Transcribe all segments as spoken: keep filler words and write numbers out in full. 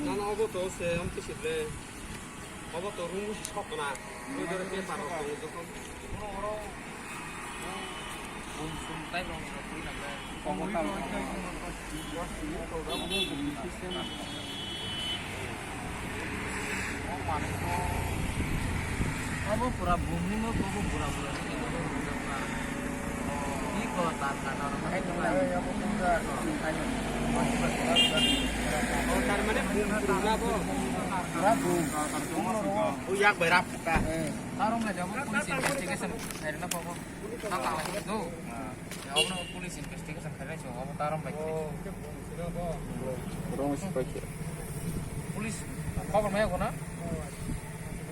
Nana obo to se, ang kisi ble. Obo to room si sok na. Oi dore ke paro to jokhon. Abo pura bumi no kobo pura pura ni kobo pura pura. Ni ko tan tan aro. Pura bumi. O yak bai rap ka. Tarong na jabo police investigation. Hai na kobo. Tata do. Ya, obono police investigation khainai se, obo ta rombai khe. Rong si pai khe. Police khobor maya kho na?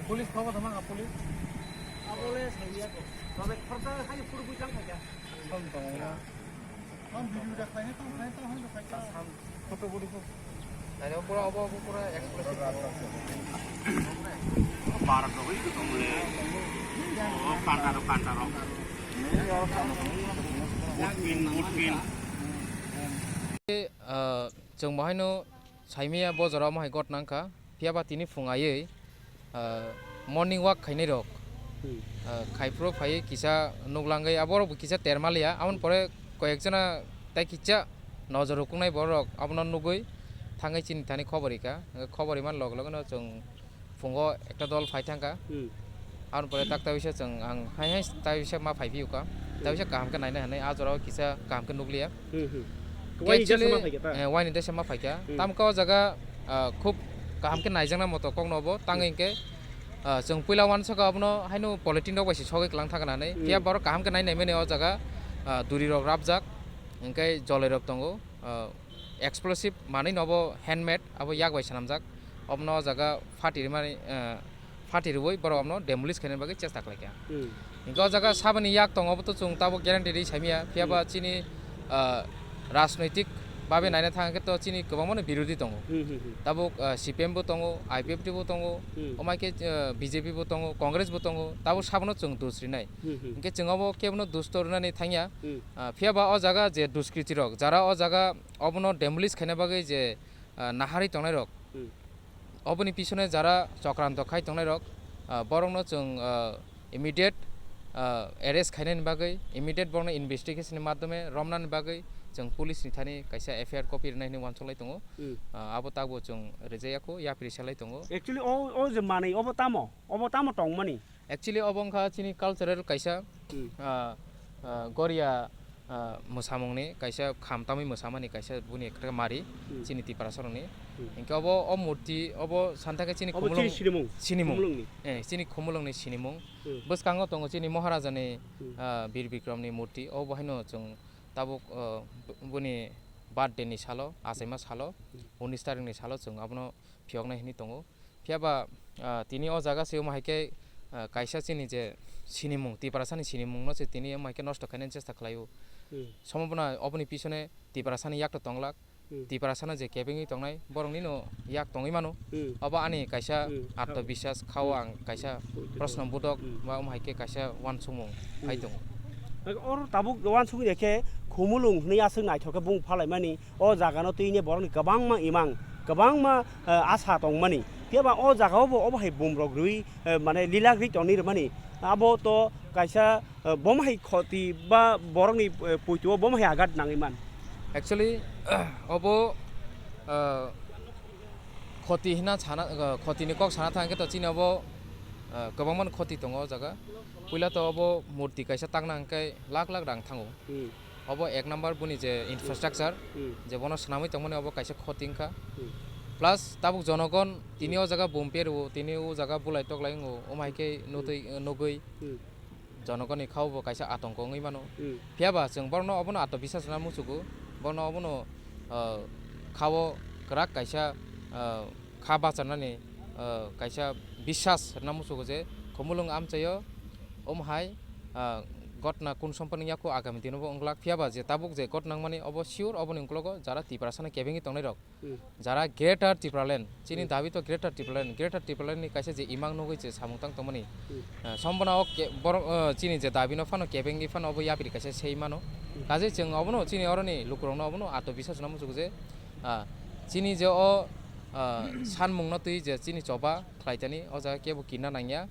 Police khobor tama ka police? Abole saiya ko. Babe khorda hai puru bujang khaja. Sam tong ya. Sam video da khaina tong khaina tong hai khaja. Photo body ko. Tare pura obo, obo pura expressive. Bar rok oi tong le. O panda rok, panda rok. Mutpin, mutpin. Ah, chwng bo haino saimaya bo jora omo hai got nangkha. Phiya ba tini phung aiwi ah, morning walk khainai rok, hmm, ah, khai phuru phaiwi kisa nuklangwi aborok bo kisa termaliya, aboni pore koyek jona tei kisa nojor hukungnai borok abono nugwi thangwi chini thani khobor rikha. Hwnkhe khobor rima log logno chwng phungo ekta dol phai thangkha. Hmm. Aboni pore tak taisa chwng ang hai hai taisa ma phai phiyokha. Hmm. Taisa kaham khe naina hinwi ah jorao kisa kaham khe nukliya. Hmm, hmm. Waini actually, jesa ma phaikha ta? Eh, waini jesa ma phaikha. Hmm. Tamkhe o jaga, ah, khub kaham khe naijakna moto kokno obo. Tangwi, hmm, hinkhe, ah, chwng puila uansukha abono haino polythene rok bai se sogwi kwlang thangkha hinwi. Hmm. Phiya borok kaham khe nai naimani o jaga, ah, duri rok rapjak, hinkhe joloi rok tongo, ah, explosive manwi no obo handmade, abo yak bai swnamjak. Obono o jaga phatiri mani, ah, phatiriwi borok abono demolish khaina bagwi chesta khlaikha. Hmm. Hinkhe o jaga saboni yak tongo, obo to chwng tabuk guarantee rwi saimaya. Phiya ba, hmm, chini, ah, rajnoitik babe, hmm, naina thang khe to chini kwbangmano birodhi tongo. Hmm, hmm, hmm. Tabuk, ah, C P M bo tongo, I P F T bo tongo, hmm, omo hai khe, ah, B J P bo tongo, Congress bo tongo, tabuk sabono chwng dos rinai. Hmm, hmm. Hinkhe chwng obo kebono dos to rwnani thangya. Hmm. Ah, phiya ba o jaga je duskriti rok, jara o jaga obono demolish khaina bagwi je, ah, naharwi tongnai rok, hmm, oboni pisone jara chokranto khai tongnai rok, ah, borokno chwng, ah, immediate, ah, arrest khainani bagwi, immediate borokno investigation ni madhyome romnani bagwi chwng police ni thani kaisa F I R copy rwnai hinwi uansuk lai tongo. Hmm. Ah, abo tabuk chwng rijaya kho, yapri salai tongo. Actually, o, o je manwi, obo tamo? Obo tamo tongmani? Actually, obo wngkha chini cultural kaisa, hmm, ah, ah, goria, ah, mwsamungni kaisa kham tamwi mwsamani kaisa boni ekta mari, hmm, chini Tiprasa rokni. Hmm. Hinkhe obo o murti obo santa khe chini obo khumulwng chini sinimung. Sinimung. Khumulwngni. Eh, chini khumulwngni sinimung. Hmm. Bwskango tongo chini Maharajani, hmm, ah, Bir Bikramni murti. Obo haino chwng tabuk, ah, b-, boni birthday ni salo, achaima salo, hmm, unis tarikni salo chwng abono phiyoknai hinwi tongo. Phiya ba, ah, tini o jaga se omo hai khe, ah, kaisa chini je sinimung, Tiprasani sinimungno se tini omo hai khe nosto khainani chesta khlaio. Hmm. Sombhabona oboni pisone Tiprasani yak to tonglak. Hmm. Tiprasano je kebengwi tongnai, boroknino yak tongwi mano. Hmm. Obo ani kaisa, hmm, atmobiswas khao, hmm, ang kaisa, hmm, proshno bodhok, hmm, ba omo hai khe kaisa uansukmung, hmm, phai tongo. Oro tabuk uansukya khe Khumulwng hwnwi aswk naithok khe bung phalaimani. O jaga no twi ne borok ni kwbangma imang, kwbangma, eh, asa tong mani. Phiya ba o jaga o bo obo hai bum rok rwi, eh, mane lila gri tong ni rwmani. Abo to kaisa, eh, bom hai khoti ba borok ni, eh, poito o bom hai agat nangwi man. Actually, obo, eh, khoti hina sana, eh, khoti ni kok sana thang khe to chini obo, eh, kwbangma khoti tongo o jaga. Puila to obo murti kaisa takna hwnkhe lakh lakh rang thango. Hmm. Obo ek number boni je infrastructure, hmm, je bono swnamwi tongmani obo kaisa khoti wngkha. Hmm. Plus tabuk jonogon tini o jaga bumper o, tini o jaga bulai toklai wngo, omo hai khe nutwi, nugwi Hmm. jonogoni khao bo kaisa atongko wngwi mano. Hmm. Phiya ba chwng borokno obono atobisas rwna muchugo, borokno obono, ah, khao kwrak kaisa, ah, kha bacharnani, ah, kaisa bisas rwna muchugo je Khumulwng amchaio omo hai, ah, gotna kun somponi yakho agami dino bo wng glak. Phiya ba je tabuk je gotna wngmani obo sure oboni uklogo jara Tiprasano kebengwi tongnai rok. Hmm. Jara Greater Tipraland, chini Hmm. dabi to Greater Tipraland, Greater Tipraland ni kaisa je imang nugwi je samung tang tongmani, Hmm. ah, sombona o ke-, borok, ah, chini je dabi no phano kebengwi phano obo yapri kaisa sei mano. Hmm. Kaje chwng obono chini oroni lukurokno obono atobisas rwna muchugo je, ah, chini je o, ah, sanmung no twi je chini choba khlaitani o jaga kebo kirna nangya.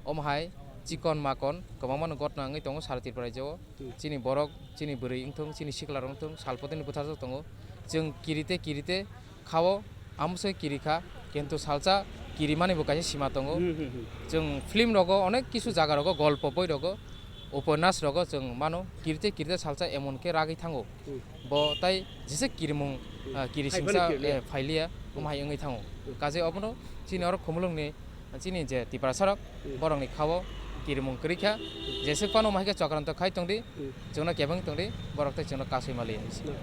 Omo hai chikon makon kwbangma no gotna wngwi tongo sara Tripura rajyo o. Hmm. Chini borok, chini bwrwi wngthung, chini sikla rok wngthung, salpotini bwthajak tongo. Chwng kirite kirite khao, amo se kiri kha, kintu salsa kirimani bo kaisa sima tongo. Hmm, hmm, hmm. Chwng film rogo onek kisu jaga rogo, golpo boi rogo, uponas rogo chwng mano, kirite kirite salsa emon khe ragwi thango. Hmm. Bo tai jesa kirimung, Hmm. ah, kiri Hai singsa, phano kirliya. eh, phailiya, Hmm. omo hai wngwi thango. Hmm. Kaje obono chini oro Khumulwngni, chini je Tiprasarok, Hmm. borokni khao kirimung kwrwi kha, Hmm. jeswk phano omo hai khe chokranto khai tongdi, Hmm. chwngno kebeng tongdi, borok tei chwngno kasui maliya. Hmm.